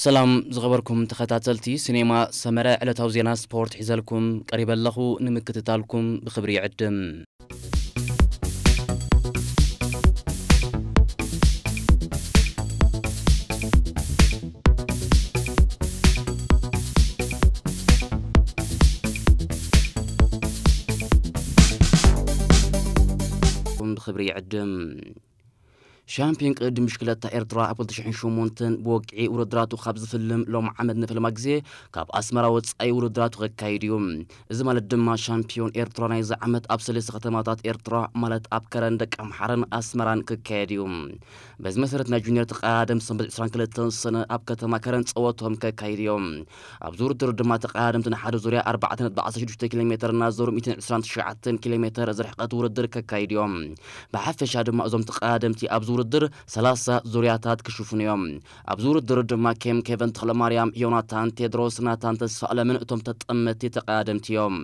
ሰላም ዝኸበርኩም ተኸታተልቲ ሲኔማ ሰመረ፣ ዕለታዊ ዜና ስፖርት ሒዘልኩም ቀሪበ ኣለኹ። ንምክትታልኩም ብኽብሪ ይዕድም። ብኽብሪ ይዕድም። ሻምፒዮን ቅድድም ብሽክለታ ኤርትራ ኣብ ክልተ ሽሕን ሸሞንተን ብወግዒ ውድድራቱ ካብ ዝፍልም ሎም ዓመት ንፈልማ ግዜ ካብ ኣስመራ ወጻኢ ውድድራቱ ከካይድ እዩ። እዚ ማለት ድማ ሻምፒዮን ኤርትራ ናይዚ ዓመት ኣብ ሰለስተ ከተማታት ኤርትራ ማለት ኣብ ከረን ደቂ ኣምሓራን ኣስመራን ክካየድ እዩ። በዚ መሰረት ናይ ጁኒየር ተቐዳደምቲ ሰንበት ዕስራን ክልተን ሰነ ኣብ ከተማ ከረን ጸወቶም ከካይድ እዮም። ኣብዚ ውድድር ድማ ተቐዳደምቲ ንሓደ ዙርያ ኣርባዕተ ነጥቢ ዓሰርተ ሽዱሽተ ኪሎ ሜተር እናዘሩ ሚእትን ዕስራን ትሽዓተን ኪሎ ሜተር ዝርሕቀት ውድድር ከካይድ እዮም። ብሓፈሻ ድማ እዞም ተቐዳደምቲ ኣብዚ ውድድር ሰላሳ ዙርያታት ክሽፍኑ እዮም። ኣብዚ ውድድር ድማ ኬም ኬቨን ተኽለማርያም፣ ዮናታን ቴድሮስ፣ ናታን ተስፋ ኣለምን እቶም ተጠመቲ ተቐዳደምቲ እዮም።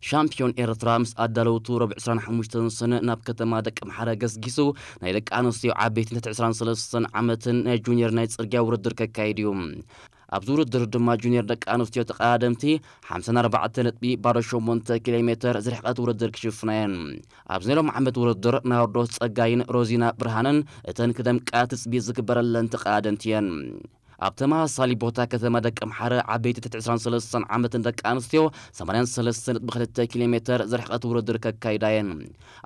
ሻምፒዮን ኤርትራ ምስ ኣዳለውቱ ረቡዕ ዕስራን ሓሙሽተን ሰነ ናብ ከተማ ደቂ ኣምሓረ ገስጊሱ ናይ ደቂ ኣንስትዮ ዓበይትን ትሕቲ ዕስራን ሰለስተን ዓመትን ናይ ጁኒየር ናይ ጽርግያ ውድድር ከካይድ እዩ። ኣብዚ ውድድር ድማ ጁኒየር ደቂ ኣንስትዮ ተቐዳደምቲ ሓምሳን ኣርባዕተን ነጥቢ ባዶ ሸሞንተ ኪሎ ሜተር ዝርሕቀት ውድድር ክሽፍና እየን። ኣብዚ ናይ ሎም ዓመት ውድድር ናርዶስ ጸጋይን ሮዚና ብርሃንን እተን ክደምቃ ትጽቢት ዝግበረለን ተቐዳደምቲ እየን። ኣብ ተመሳሳሊ ቦታ ከተማ ደቂ ኣምሓረ ዓበይቲ ትሕቲ ዕስራን ሰለስተን ዓመትን ደቂ ኣንስትዮ ሰማንያን ሰለስተን ነጥቢ ክልተ ኪሎ ሜተር ዝርሕቀት ውድድር ከካይዳ እየን።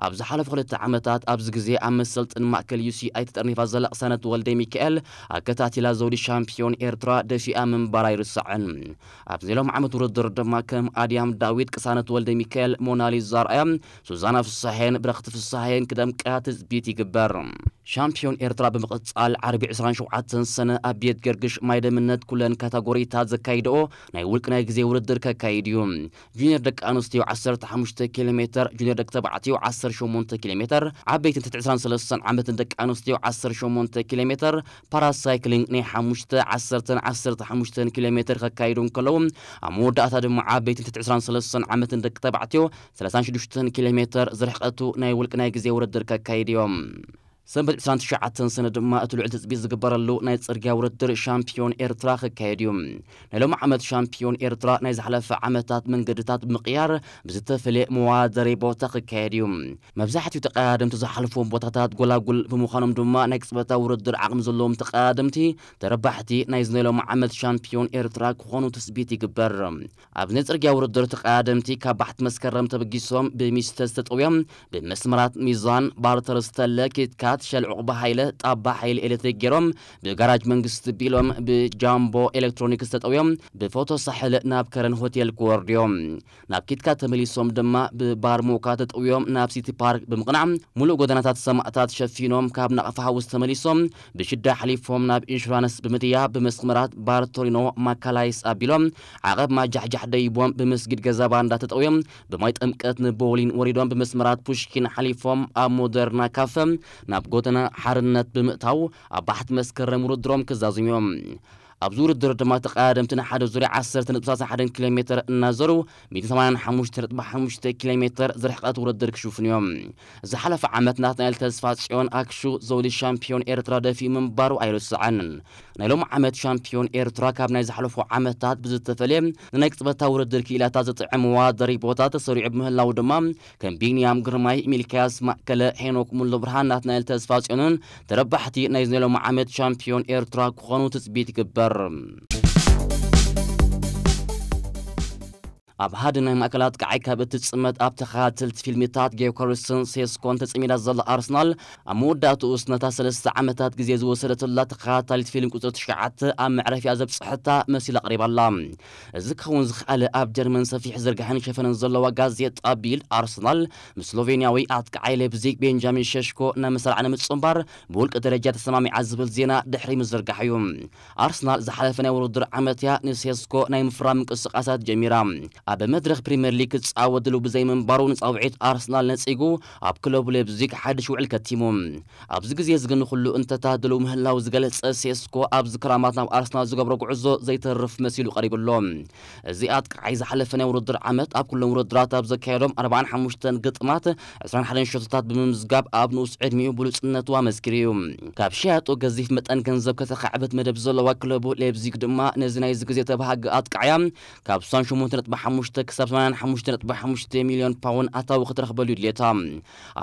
ኣብ ዝሓለፉ ክልተ ዓመታት ኣብዚ ግዜ ኣብ መሰልጥን ማእከል ዩ ሲ ኣይ ተጠርኒፋ ዘላ ቅሳነት ወልደ ሚካኤል ኣከታቲላ ዘውዲ ሻምፒዮን ኤርትራ ደፊኣ ምንባራ ኣይርሳዕን። ኣብዚ ናይ ሎም ዓመት ውድድር ድማ ከም ኣድያም ዳዊት፣ ቅሳነት ወልደ ሚካኤል፣ ሞናሊዛ ኣርኣያ፣ ሱዛና ፍሳሐየን ብረኽቲ ፍሳሐየን ክደምቃ ትጽቢት ይግበር። ሻምፒዮን ኤርትራ ብምቕጻል ዓርቢ ዕስራን ሸውዓተን ሰነ ኣብ ቤት ገርግሽ ማይ ደምነት ኩለን ካታጎሪታት ዘካይድኦ ናይ ውልቂ ናይ ግዜ ውድድር ከካይድ እዩ። ጁኒየር ደቂ ኣንስትዮ ዓሰርተ ሓሙሽተ ኪሎ ሜተር፣ ጁኒየር ደቂ ተባዕትዮ ዓሰርተ ሸሞንተ ኪሎ ሜተር፣ ዓበይትን ትሕቲ ዕስራን ሰለስተን ዓመትን ደቂ ኣንስትዮ ዓሰርተ ሸሞንተ ኪሎ ሜተር፣ ፓራሳይክሊንግ ናይ ሓሙሽተ፣ ዓሰርተን ዓሰርተ ሓሙሽተን ኪሎ ሜተር ከካይዱ እንከለዉ፣ ኣብ መወዳእታ ድማ ዓበይትን ትሕቲ ዕስራን ሰለስተን ዓመትን ደቂ ተባዕትዮ ሰላሳን ሽዱሽተን ኪሎ ሜተር ዝርሕቀቱ ናይ ውልቂ ናይ ግዜ ውድድር ከካይዱ እዮም። ሰንበት ዕስራን ትሽዓተን ሰነ ድማ እቲ ልዑል ትጽቢት ዝግበረሉ ናይ ጽርግያ ውድድር ሻምፒዮን ኤርትራ ክካየድ እዩ። ናይ ሎም ዓመት ሻምፒዮን ኤርትራ ናይ ዝሓለፈ ዓመታት መንገድታት ብምቕያር ብዝተፈለየ መዋደሪ ቦታ ክካየድ እዩ። መብዛሕትኡ ተቐዳደምቲ ዝሓልፍዎም ቦታታት ጎላጉል ብምዃኖም ድማ ናይ ቅጽበታዊ ውድድር ዓቕሚ ዘለዎም ተቐዳደምቲ ተረባሕቲ ናይዚ ናይ ሎም ዓመት ሻምፒዮን ኤርትራ ክኾኑ ትጽቢት ይግበር። ኣብዚ ናይ ጽርግያ ውድድር ተቐዳደምቲ ካብ ባሕቲ መስከረም ተበጊሶም ብሚስተር ዝተጠውዮም ብመስመራት ሚዛን፣ ባርተር፣ ስተለ፣ ኪትካት፣ ሸል ዑቕባ ሃይለ፣ ጣባ ሓይሊ ኤሌክትሪክ ገይሮም ብጋራጅ መንግስቲ ቢሎም ብጃምቦ ኤሌክትሮኒክስ ተጠውዮም ብፎቶ ሳሕል ናብ ከረን ሆቴል ክወርዱ እዮም። ናብ ኪትካት ተመሊሶም ድማ ብባር ሞካ ተጠውዮም ናብ ሲቲ ፓርክ ብምቕናዕ ሙሉእ ጎደናታት ሰማእታት ሸፊኖም ካብ ናቕፋ ሃውስ ተመሊሶም ብሽዳ ሓሊፎም ናብ ኢንሹራንስ ብምድያ ብመስመራት ባርቶሪኖ ማካላይስ ኣቢሎም ዓቐብ ማጃሕጃሕ ደይቦም ብመስጊድ ገዛ ባንዳ ተጠውዮም ብማይ ጥምቀት ንቦውሊን ወሪዶም ብመስመራት ፑሽኪን ሓሊፎም ኣብ ሞደርና ካፈ ናብ ጎደና ሓርነት ብምእታው ኣብ ባሕቲ መስከረም ውድድሮም ክዛዝሙ እዮም። ኣብዚ ውድድር ድማ ተቐዳደምቲ ንሓደ ዙርያ ዓሰርተ ነጥቢ ሰላሳ ሓደ ኪሎ ሜተር እናዘሩ ሚእቲ ሰማንያን ሓሙሽተ ነጥቢ ሓሙሽተ ኪሎ ሜተር ዝርሕቀት ውድድር ክሽፍኑ እዮም። ዝሓለፈ ዓመት ናትናኤል ተስፋ ጽዮን ኣክሹ ዘውዲ ሻምፒዮን ኤርትራ ደፊኡ ምንባሩ ኣይርስዕን። ናይ ሎም ዓመት ሻምፒዮን ኤርትራ ካብ ናይ ዝሓለፉ ዓመታት ብዝተፈለየ ንናይ ቅጽበታዊ ውድድር ክኢላታት ዝጥዕም መዋደሪ ቦታ ተሰሪዑ ብምህላው ድማ ከም ቢንያም ግርማይ፣ ሚልክያስ ማእከለ፣ ሄኖክ ሙሉ ብርሃን፣ ናትናኤል ተስፋ ጽዮንን ተረባሕቲ ናይ ናይ ሎም ዓመት ሻምፒዮን ኤርትራ ክኾኑ ትጽቢት ይግበር። ኣብ ሓደ ናይ ማእከላት ቃዓይ ካብ እትጽመድ ኣብ ተኸታተልቲ ፊልሚታት ጌዮካሪስን ሴስኮን ተጸሚዳ ዘላ ኣርሰናል ኣብ መወዳእትኡ ነታ ሰለስተ ዓመታት ግዜ ዝወሰደትላ ተኸታታሊት ፊልም ቁጽሪ ትሽዓተ ኣብ መዕረፊያ ዘብጽሐታ መሲላ ኣቕሪባ ኣላ። እዚ ክኸውን ዝኸኣለ ኣብ ጀርመን ሰፊሕ ዝርግሐን ሸፈነን ዘለዋ ጋዜጣ ቢልድ ኣርሰናል ምስ ስሎቬንያዊ ኣጥቃዓይ ሌፕዚግ ቤንጃሚን ሸሽኮ ናብ መሰራዕ ንምጽንባር ብውልቂ ደረጃ ተሰማሚዓ ዝብል ዜና ድሕሪ ምዝርጋሕ እዩ። ኣርሰናል ዝሓለፈ ናይ ውድድር ዓመት እያ ንሴስኮ ናይ ምፍራም ምንቅስቃሳት ጀሚራ። ኣብ መድረኽ ፕሪምየር ሊግ ክጻወት ድሉው ብዘይምንባሩ ንጻውዒት ኣርሰናል ነጺጉ ኣብ ክለቡ ሌፕዚግ ሓድሽ ውዕል ከቲሙ። ኣብዚ ግዜ እዚ ግን ንኹሉ እንተታድሉ ምህላው ዝገለጸ ሴስኮ ኣብዚ ክራማት ናብ ኣርሰናል ዝገብሮ ጉዕዞ ዘይተርፍ መሲሉ ቀሪቡ ኣሎ። እዚ ኣጥቃዓይ ዝሓለፈ ናይ ውድድር ዓመት ኣብ ኩሎም ውድድራት ኣብ ዘካየዶም ኣርባዓን ሓሙሽተን ግጥማት ዕስራን ሓደን ሸቶታት ብምምዝጋብ ኣብ ንኡስ ዕድሚኡ ብሉጽነቱ ኣመስኪሩ እዩ። ካብ ሽያጡ ገዚፍ መጠን ገንዘብ ከተኻዕበት መደብ ዘለዋ ክለቡ ሌፕዚግ ድማ ነዚ ናይዚ ግዜ ተባሃጊ ኣጥቃዓያ ካብ ስሳን ሸሞንተ ነጥቢ ሓሙሽተ ክሳብ ሰማንያን ሓሙሽተ ነጥቢ ሓሙሽተ ሚልዮን ፓውንድ ኣታዊ ክትረኽበሉ ድሌታ።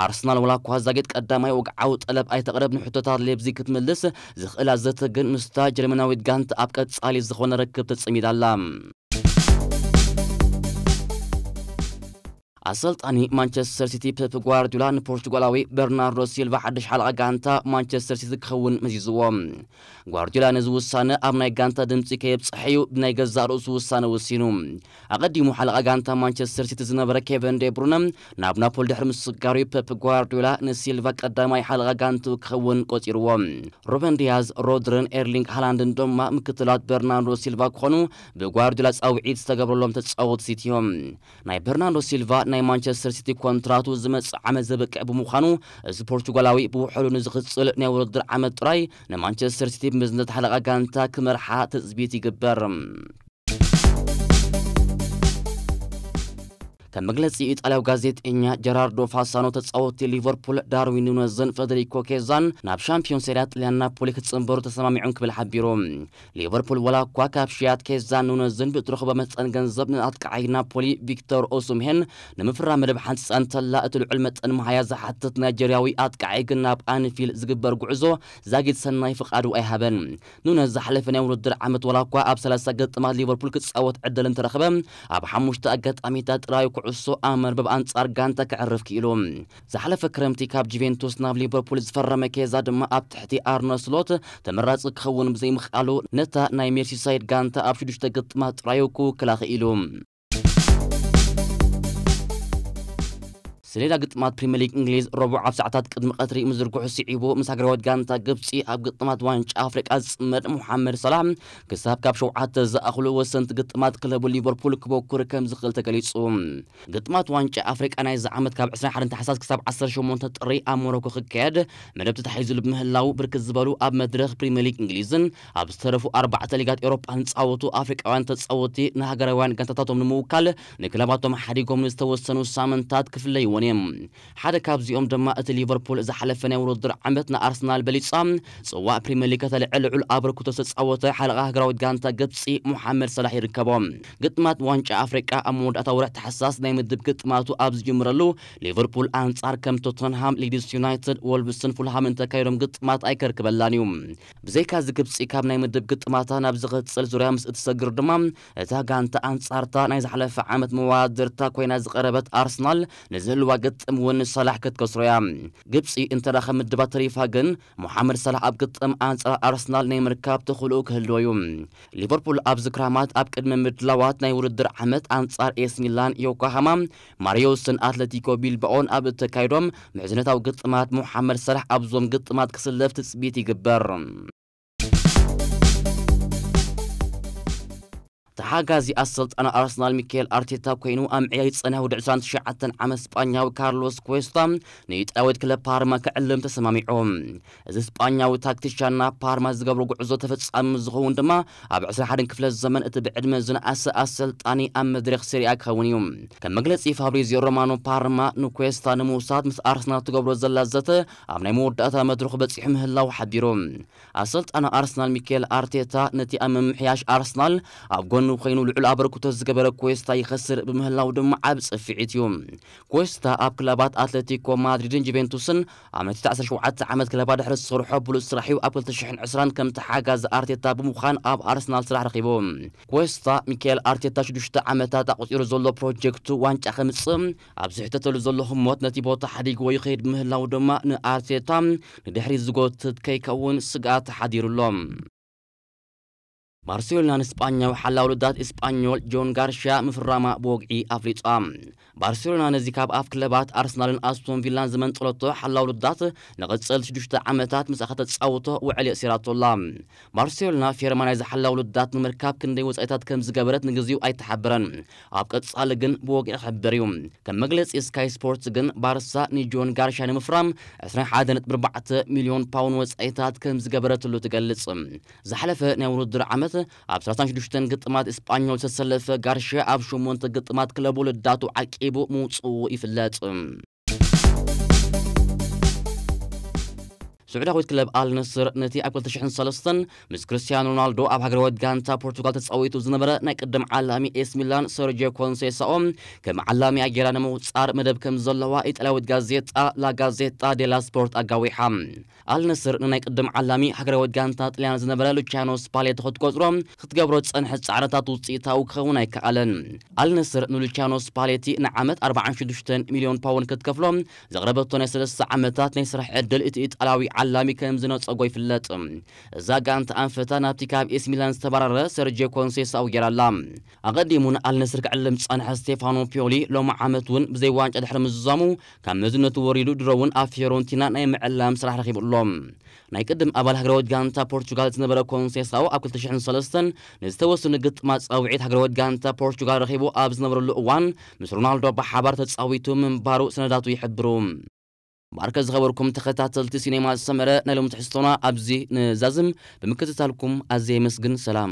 ኣርሰናል ወላ እኳ ዛጊት ቀዳማይ ወግዓዊ ጠለብ ኣይተቕረብ ንሕቶታት ሌፕዚግ ክትምልስ ዝኽእላ ዘተ ግን ምስታ ጀርመናዊት ጋንታ ኣብ ቀጻሊ ዝኾነ ርክብ ተጸሚዳ ኣላ። ኣሰልጣኒ ማንቸስተር ሲቲ ፔፕ ጓርዲዮላ ንፖርቹጋላዊ በርናርዶ ሲልቫ ሓድሽ ሓለቓ ጋንታ ማንቸስተር ሲቲ ክኸውን መዚዝዎ። ጓርዲዮላ ነዚ ውሳነ ኣብ ናይ ጋንታ ድምጺ ከየብጽሐ እዩ ብናይ ገዛእ ርእሱ ውሳነ ወሲኑ። ኣቐዲሙ ሓለቓ ጋንታ ማንቸስተር ሲቲ ዝነበረ ኬቨን ዴ ብሩነ ናብ ናፖሊ ድሕሪ ምስጋሩ ፔፕ ጓርዲዮላ ንሲልቫ ቀዳማይ ሓለቓ ጋንቱ ክኸውን ቆጺርዎ። ሩበን ዲያዝ፣ ሮድርን ኤርሊንግ ሃላንድን ድማ ምክትላት በርናርዶ ሲልቫ ክኾኑ ብጓርዲዮላ ጻውዒት ዝተገብረሎም ተጻወትቲ ሲቲ እዮም። ናይ በርናርዶ ሲልቫ ናይ ማንቸስተር ሲቲ ኮንትራቱ ዝመጽእ ዓመት ዘብቅዕ ብምዃኑ፣ እዚ ፖርቹጋላዊ ብውሕሉ ንዝቕጽል ናይ ውድድር ዓመት ጥራይ ንማንቸስተር ሲቲ ብምዝነት ሓለቓ ጋንታ ክመርሓ ትጽቢት ይግበር። ከም መግለጺ ኢጣልያዊ ጋዜጠኛ ጀራርዶ ፋሳኖ፣ ተጻወትቲ ሊቨርፑል ዳርዊን ኑነዝን ፈደሪኮ ኬዛን ናብ ሻምፒዮንስ ሊግ ጥልያን ናፖሊ ክጽንበሩ ተሰማሚዖም ክብል ሓቢሩ። ሊቨርፑል ወላ እኳ ካብ ሽያጥ ኬዛን ኑነዝን ብእትረኽቦ መጠን ገንዘብ ንኣጥቃዓይ ናፖሊ ቪክቶር ኦሱምሄን ንምፍራም መደብ ሓንጺጻ እንተላ፣ እቲ ልዑል መጠን መሃያ ዝሓትት ናይጀርያዊ ኣጥቃዓይ ግን ናብ ኣንፊልድ ዝግበር ጉዕዞ ዛጊት ሰናይ ፍቓዱ ኣይሃበን። ኑነዝ ዝሓለፈ ናይ ውድድር ዓመት ወላ እኳ ኣብ ሰላሳ ግጥማት ሊቨርፑል ክጻወት ዕድል እንተረኽበ፣ ኣብ ሓሙሽተ ኣጋጣሚታት ጥራይ ኩዕሶ ኣብ መርበብ ኣንጻር ጋንታ ከዕርፍ ክኢሉ። ዝሓለፈ ክረምቲ ካብ ጁቬንቱስ ናብ ሊቨርፑል ዝፈረመ ኬዛ ድማ ኣብ ትሕቲ ኣርነ ስሎት ተመራጺ ክኸውን ብዘይምኽኣሉ፣ ነታ ናይ ሜርሲሳይድ ጋንታ ኣብ ሽዱሽተ ግጥማት ጥራዩ ክውክላ ክኢሉ። ሰሌዳ ግጥማት ፕሪምየር ሊግ እንግሊዝ ረቡዕ ኣብ ሰዓታት ቅድሚ ቀትሪ ምዝርግሑ ስዒቡ፣ ምስ ሃገራዊት ጋንታ ግብጺ ኣብ ግጥማት ዋንጫ ኣፍሪቃ ዝጽመድ ሙሓመድ ሰላሕ ክሳብ ካብ ሸውዓተ ዝኣኽሉ ወሰንቲ ግጥማት ክለቡ ሊቨርፑል ክበኩር ከም ዝኽእል ተገሊጹ። ግጥማት ዋንጫ ኣፍሪቃ ናይዚ ዓመት ካብ ዕስራን ሓደን ታሕሳስ ክሳብ ዓሰርተ ሸሞንተ ጥሪ ኣብ ሞሮኮ ክካየድ መደብ ተታሒዙሉ ብምህላው፣ ብርክት ዝበሉ ኣብ መድረኽ ፕሪምየር ሊግ እንግሊዝን ኣብ ዝተረፉ ኣርባዕተ ሊጋት ኤውሮጳን ዝጻወቱ ኣፍሪቃውያን ተጻወትቲ ንሃገራውያን ጋንታታቶም ንምውካል ንክለባቶም ሓዲጎም ንዝተወሰኑ ሳምንታት ክፍለይዎን እዮም። ሓደ ካብዚኦም ድማ እቲ ሊቨርፑል ዝሓለፈ ናይ ውድድር ዓመት ንኣርሰናል በሊጻ ጽዋዕ ፕሪምየር ሊግ ከተልዕል ልዑል ኣበርክቶ ዝተጻወተ ሓለቓ ሃገራዊት ጋንታ ግብጺ ሙሓመድ ሰላሕ ይርከቦ። ግጥማት ዋንጫ ኣፍሪቃ ኣብ መወዳእታ ወርሒ ታሕሳስ ናይ ምድብ ግጥማቱ ኣብ ዝጅምረሉ፣ ሊቨርፑል ኣንጻር ከም ቶተንሃም፣ ሊድስ ዩናይትድ፣ ወልቭስን ፉልሃምን ተካይዶም ግጥማት ኣይከርክበላን እዩ። ብዘይካ እዚ፣ ግብጺ ካብ ናይ ምድብ ግጥማታ ናብ ዝቕጽል ዙርያ ምስ እትሰግር ድማ፣ እታ ጋንታ ኣንጻርታ ናይ ዝሓለፈ ዓመት መወዳድርታ ኮይና ዝቐረበት ኣርሰናል ንዝህልዋ ግጥም እውን ንሰላሕ ክትከስሮ እያ። ግብጺ እንተ ደኣ ከም ምድባ ተሪፋ ግን፣ ሞሓመድ ሳላሕ ኣብ ግጥም ኣንጻር ኣርሰናል ናይ ምርካብ ተኽእሎኡ ክህልዎ እዩ። ሊቨርፑል ኣብዚ ክራማት ኣብ ቅድመ ምድላዋት ናይ ውድድር ዓመት ኣንጻር ኤስ ሚላን፣ ዮኮሃማ፣ ማሪዮስን ኣትለቲኮ ቢልባኦን ኣብ እተካይዶም ምሕዝነታዊ ግጥማት፣ ሞሓመድ ሳላሕ ኣብዞም ግጥማት ክስለፍ ትጽቢት ይግበር። ተሓጋዚ ኣሰልጣኒ ኣርሰናል ሚካኤል ኣርቴታ ኮይኑ ኣብ ምዕያይ ዝጸንሐ ወዲ ዕስራን ትሽዓተን ዓመት ስጳኛዊ ካርሎስ ኩዌስታ ንኢጣልያዊት ክለብ ፓርማ ክዕልም ተሰማሚዑ። እዚ ስጳኛዊ ታክቲሻን ናብ ፓርማ ዝገብሮ ጉዕዞ ተፈጻሚ ዝኸውን ድማ ኣብ ዕስራን ሓደን ክፍለ ዘመን እቲ ብዕድመ ዝነኣሰ ኣሰልጣኒ ኣብ መድረኽ ሴሪኣ ክኸውን እዩ። ከም መግለጺ ፋብሪዚዮ ሮማኖ፣ ፓርማ ንኩዌስታ ንምውሳድ ምስ ኣርሰናል ትገብሮ ዘላ ዘተ ኣብ ናይ መወዳእታ መድረኹ በጺሑ ምህላው ሓቢሩ። ኣሰልጣኒ ኣርሰናል ሚካኤል ኣርቴታ ነቲ ኣብ ምምሕያሽ ኣርሰናል ኣብ ጎኑ ኮይኑ ልዑል ኣበርክቶ ዝገበረ ኩዌስታ ይኸስር ብምህላው ድማ ዓቢ ጽፍዒት እዩ። ኩዌስታ ኣብ ክለባት ኣትሌቲኮ ማድሪድን ጁቬንቱስን ኣብ ናይ ትሽዓተ ዓሰርተ ሸውዓተ ዓመት ክለባ ድሕሪ ዝሰርሖ ብሉጽ ስራሕ እዩ ኣብ ክልተ ሽሕን ዕስራን ከም ተሓጋዚ ኣርቴታ ብምዃን ኣብ ኣርሰናል ስራሕ ረኺቡ። ኩዌስታ ሚካኤል ኣርቴታ ሽዱሽተ ዓመታት ኣቑጺሩ ዘሎ ፕሮጀክቱ ዋንጫ ከምጽእ ኣብ ዝሕተተሉ ዘሎ ህሞት ነቲ ቦታ ሓዲግዎ ይኸይድ ምህላው ድማ ንኣርቴታ ንድሕሪት ዝጎትት ከይከውን ስግኣት ሓዲሩሎም። ባርሴሎና ንስጳኛዊ ሓላው ልዳት እስጳኞል ጆን ጋርሽያ ምፍራማ ብወግዒ ኣፍሊጣ። ባርሴሎና ነዚ ካብ ኣፍ ክለባት ኣርሰናልን ኣስቶን ቪላን ዝመንጠለቶ ሓላው ልዳት ንቐጸል ሽዱሽተ ዓመታት ምስኣ ከተጻውቶ ውዕል የእሲራቶ ኣላ። ባርሴሎና ፌርማ ናይዚ ሓላው ልዳት ንምርካብ ክንደይ ወጻኢታት ከም ዝገበረት ንግዚኡ ኣይተሓበረን። ኣብ ቀጻሊ ግን ብወግዒ ክሕበር እዩ። ከም መግለጺ ስካይ ስፖርትስ ግን ባርሳ ንጆን ጋርሽያ ንምፍራም ዕስራን ሓደን ነጥቢ ኣርባዕተ ሚልዮን ፓውንድ ወጻኢታት ከም ዝገበረትሉ ትገልጽ። ዝሓለፈ ናይ ውድድር ዓመት ኣብ ሰላሳን ሽዱሽተን ግጥማት እስጳኞል ዝተሰለፈ ጋርሽያ ኣብ ሸሞንተ ግጥማት ክለቡ ልዳቱ ዓቂቡ ምውጽኡ ይፍለጥ። ስዑዳዊት ክለብ ኣልነስር ነቲ ኣብ ክልተ ሽሕን ሰለስተን ምስ ክርስቲያኖ ሮናልዶ ኣብ ሃገራዊት ጋንታ ፖርቱጋል ተጻዊቱ ዝነበረ ናይ ቅድም ዓላሚ ኤስ ሚላን ሰርጂዮ ኮንሴሳኦ ከም ዓላሚ ኣጌራ ንምውጻር መደብ ከም ዘለዋ ኢጣልያዊት ጋዜጣ ላ ጋዜጣ ዴላ ስፖርት ኣጋዊሓ። ኣልነስር ንናይ ቅድም ዓላሚ ሃገራዊት ጋንታ ጥልያን ዝነበረ ሉቺያኖ ስፓሌቲ ክትቆጽሮ ክትገብሮ ዝጸንሐት ጻዕርታት ውጽኢታዊ ክኸውን ኣይከኣለን። ኣልነስር ንሉቺያኖ ስፓሌቲ ንዓመት ኣርባዓን ሽዱሽተን ሚልዮን ፓውንድ ክትከፍሎ ዘቕረበቶ ናይ ሰለስተ ዓመታት ናይ ስራሕ ዕድል እቲ ኢጣልያዊ ዓላሚ ከም ዝነጸጎ ይፍለጥ። እዛ ጋንታ ኣንፈታ ናብቲ ካብ ኤስ ሚላን ዝተባረረ ሰርጂዮ ኮንሴሳኦ ገይራ ኣላ። ኣቐዲሙ ንኣልነስር ክዕልም ዝጸንሐ ስቴፋኖ ፒዮሊ ሎሚ ዓመት እውን ብዘይ ዋንጫ ድሕሪ ምዝዛሙ ካብ መዝነቱ ወሪዱ ድሮ እውን ኣብ ፊዮረንቲና ናይ ምዕላም ስራሕ ረኺቡ ኣሎ። ናይ ቅድም ኣባል ሃገራዊት ጋንታ ፖርቹጋል ዝነበረ ኮንሴሳኦ ኣብ ክልተ ሽሕን ሰለስተን ንዝተወሰኑ ግጥማት ጻውዒት ሃገራዊት ጋንታ ፖርቹጋል ረኺቡ ኣብ ዝነበረሉ እዋን ምስ ሮናልዶ ብሓባር ተጻዊቱ ምንባሩ ሰነዳቱ ይሕብሩ። ማርከ ዝኸበርኩም ተኸታተልቲ ሲኔማ ሰመረ ናይ ሎሚ ትሕዝቶና ኣብዚ ንዛዝም። ብምክትታልኩም ኣዝየ የመስግን። ሰላም።